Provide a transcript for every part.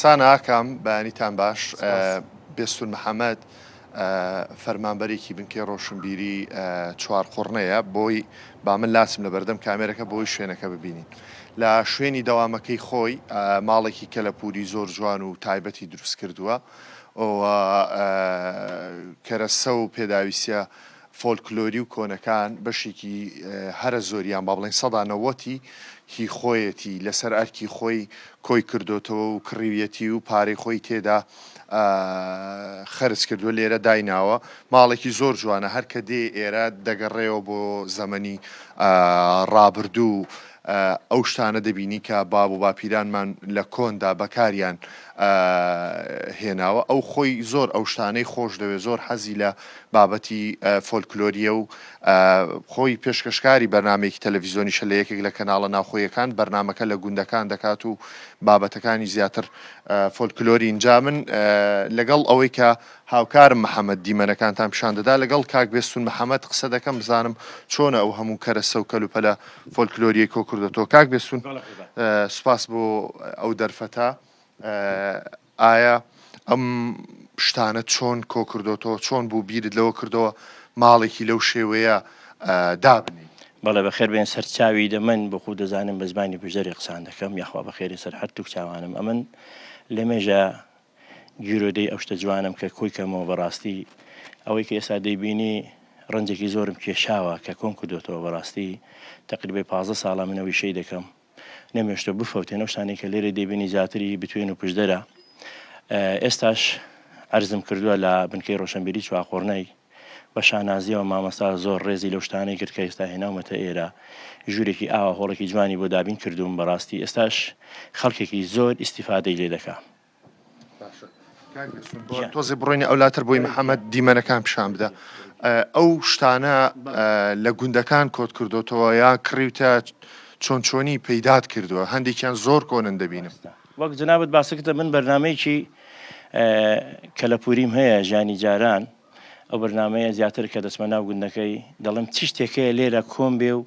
سانا ئاکام، بەیانیتان باش. بێستون محەمەد فەرمانبەرێکی بنکەی ڕۆشنبیری چوارقوڕنەیە، بۆی با من لاچم لە بەردەم کامێرەکە بۆی شوێنەکە ببینین. لە شوێنی دەوامەکەی خۆی ماڵێکی کەلەپووری زۆر جوان و تایبەتی دروست کردووە و کەرەسە و پێداویستیە فۆلکلۆری و کۆنەکان بەشێکی هەرە زۆریان با بڵێین سەدا نەوەتی هی خۆیەتی لەسەر ئەرکی خۆی کۆی کردۆتەوە و کڕیویەتی و پارەی خۆی تێدا خەرج کردووە لێرە دایناوە ماڵێکی زۆر جوانە هەر کە دێ ئێرە دەگەڕێەوە بۆ زەمەنی ڕابردوو ئەو شتانە دەبینی کە باب و باپیرانمان لە کۆندا بەکاریان هێناوە ئەو خۆی زۆر ئەو شتانەی خۆش دەوێت زۆر حەزی لە بابەتی فۆلکلۆرییە و خۆی پێشکەشکاری بەرنامەیەکی تەلەڤیزۆنیشە لە یەکێک لە کەناڵە ناوخۆیەکان، بەرنامەکە لە گوندەکان دەکات و بابەتەکانی زیاتر فۆلکلۆرین. جا من لەگەڵ ئەوەی کە هاوکارم محەمەد دیمەنەکانتان پیشان دەدا، لەگەڵ کاک بێستون محەمەد قسە دەکەم بزانم چۆنە ئەو هەموو کەرەسە و کەلوپەلە فۆلکلۆریەی کۆکردۆتەوە. کاک بێستون سوپاس بۆ ئەو دەرفەتە. ئایا ئەم شتانەت چۆن کۆکردۆتەوە، چۆن بوو بیرت لەوە کردەوە ماڵێکی لەو شێوەیە دابنێی؟ بەڵێ بەخێر بێن سەر چاوی دەمن بۆ خو دەزانم بە زمانی پشدەری قسان دەکەم یاخوا بەخێرێ سەر هەرتوک چاوانم ئەمن لەمێژە گیرۆدەی ئەو شتە جوانم کە کۆی کەمەوە بەڕاستی ئەوەی کە ئێستا دەیبینی ڕەنجێکی زۆرم کێشاوە کە کۆم کردوێتەوە بەڕاستی تقریبای 15 ساڵە منەوەی شەی دەکەم نەمێشتوە بفەوتێن ئەو شتانەی کە لێرە دەیبینی زیاتری بتوێن و پشدەرە ئێستاش عەرزم کردووە لە بنکەی ڕۆشنبیری چواقۆڕنەی بە شانازیەوە مامۆستا زۆر ڕێزی لەو شتانەی کرد کە ئێستا هێناومەتە ئێرە ژوورێکی ئاوا هۆڵێکی جوانی بۆ دابین کردووم بەڕاستی ئێستاش خەڵکێکی زۆر ئیسیفادەی لێ دەکا. باشە کاک بێستون بۆ تۆزێ بڕۆینە ئەولاتر بۆی محەممەد دیمەنەکان پیشان بدە ئەو شتانە لە گوندەکان کۆت کردوتەوە یا کڕیوتە چۆن چۆنی پەیدات کردووە هەندێکیان زۆر کۆنن دەبینم. وەک جەنابت باسکردە من بەرنامەیەکی کەلەپوریم هەیە ژیانی جاران ئەو بەرنامەیە زیاتر کە دەچمە ناو گوندەکەی دەڵێم چ شتێک هەیە لێرە کۆم بێ و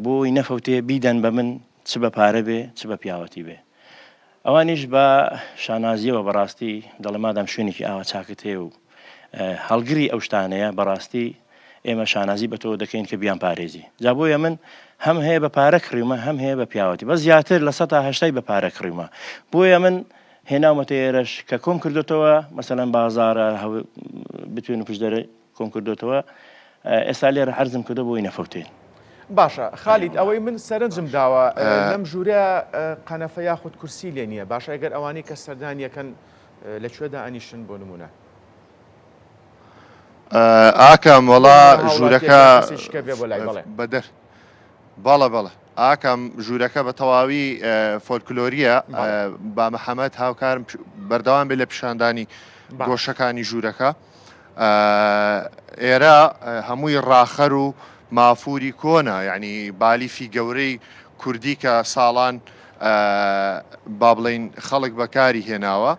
بۆی نەفەوتێ بیدەن بە من چ بە پارە بێ چ بە پیاوەتی بێ ئەوانیش بە شانازیەوە بەڕاستی دەڵێ مادام شوێنێکی ئاوا چاکت هەیە و هەڵگری ئەو شتانەیە بەڕاستی ئێمە شانازی بە تۆ دەکەین کە بیان پارێزی جا بۆیە من هەم هەیە بە پارە کڕیومە هەم هەیە بە پیاوەتی بە زیاتر لە سەتا هەشتای بە پارە کڕیومە بۆیە من هێناومەتە ئێرەش کە کۆم کردوتەوە مەسەلەن بازارە بتوێن و پشدەرە کۆم کردۆتەوە ئێستا لێرە عەرزم کردو بۆی نەفەوتێن. باشە خالید ئەوەی من سەرنجم داوە لەم ژوورە قەنەفە یاخود کورسی لێ نییە باشە ئەگەر ئەوانەی کە سەردانیەکەن لە کوێدا ئەنیشن بۆ نمونە؟ ئاکام وەڵا ژوورەکە بەدەر بەڵێ بەڵێ ئاکام ژوورەکە بە تەواوی فۆلکلۆریە با محەممەد هاوکارم بەردەوام بێ لە پیشاندانی گۆشەکانی ژوورەکە. ئێرە هەمووی ڕاخەر و مافووری کۆنە یعنی بالیفی گەورەی کوردی کە ساڵان با بڵین خەڵک بەکاری هێناوە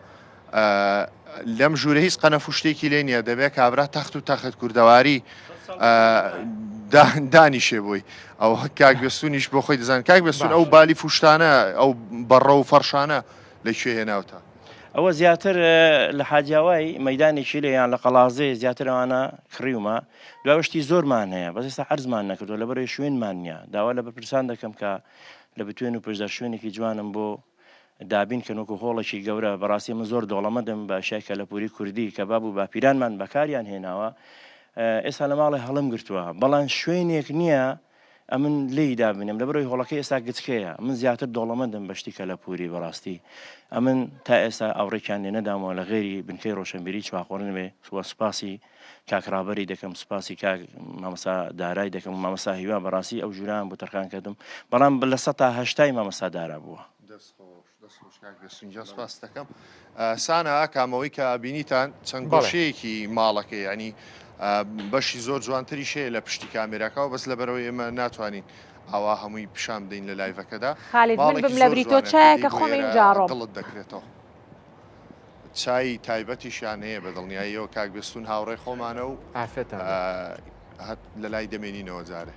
لەم ژوورە هیچ قەنەف و شتێکی لێ نییە دەبێت کابرا تەخت و تەخت کوردەواری دانیشێ بۆی ئەو کاک بێستونیش بۆ خۆی دەزان کاک بێستون ئەو بالی فشتانە ئەو بەڕە و فەرشانە لە کوێ هێناوتە ئەوە زیاتر لە حاجیاوای مەیدانێکی لێ یان لە قەڵازێ زیاتر ئەوانە کڕیومە دوای شتی زۆرمان هەیە بەس ئێستا عەرزمان نەکردووە لەبەرەوەی شوێنمان نییە داوا لە بەرپرسان دەکەم کە لە بتوێن و پشدەر شوێنێکی جوانم بۆ دابین کەن وەکو هۆڵێکی گەورە بەڕاستی من زۆر دەوڵەمەندم بە ئەشیای کەلەپوری کوردی کە باب و باپیرانمان بەکاریان هێناوە ئێستا لە ماڵێ هەڵم گرتووە بەڵام شوێنێک نییە ئەمن لێی دابنێم لەبەرئەوەی هۆڵەکەی ئێستا گچکەیە من زیاتر دەوڵەمەندم بە شتی کەلەپوری بەڕاستی ئەمن تا ئێستا ئاوڕێکیان لێ نەدامەوە لە غێری بنکەی ڕۆشنبیری چواقۆرن بێ وە سوپاسی کاک ڕابەری دەکەم سوپاسی کاک مامۆستا دارای دەکەم و مامۆستا هیوا بەڕاستی ئەو ژووران بۆ تەرخان کردم بەڵام لە سەتا هەشتای مامۆستا دارا بووە. دەست خۆش. دەست خۆش کاک بێستون گیان سپاست دەکەم سانا ئاکامەوەی کە بینیتان چەند گۆشەیەکی ماڵەکەی ینی بەشی زۆر جوانتریش هەیە لە پشتی کامێراکەەوە بەس لەبەرەوەی ئێمە ناتوانین ئاوا هەمووی پیشان بدەین لە live ەکەدا خالید من بم لە بری تۆ چایەکە خۆم ئینجا ڕۆم دڵت دەکرێتەوە چای تایبەتیشیان هەیە بە دڵنیاییەوە کاک بێستون هاوڕێ خۆمانە و ئافێتان لە لای دەمێنینەوە جارێ.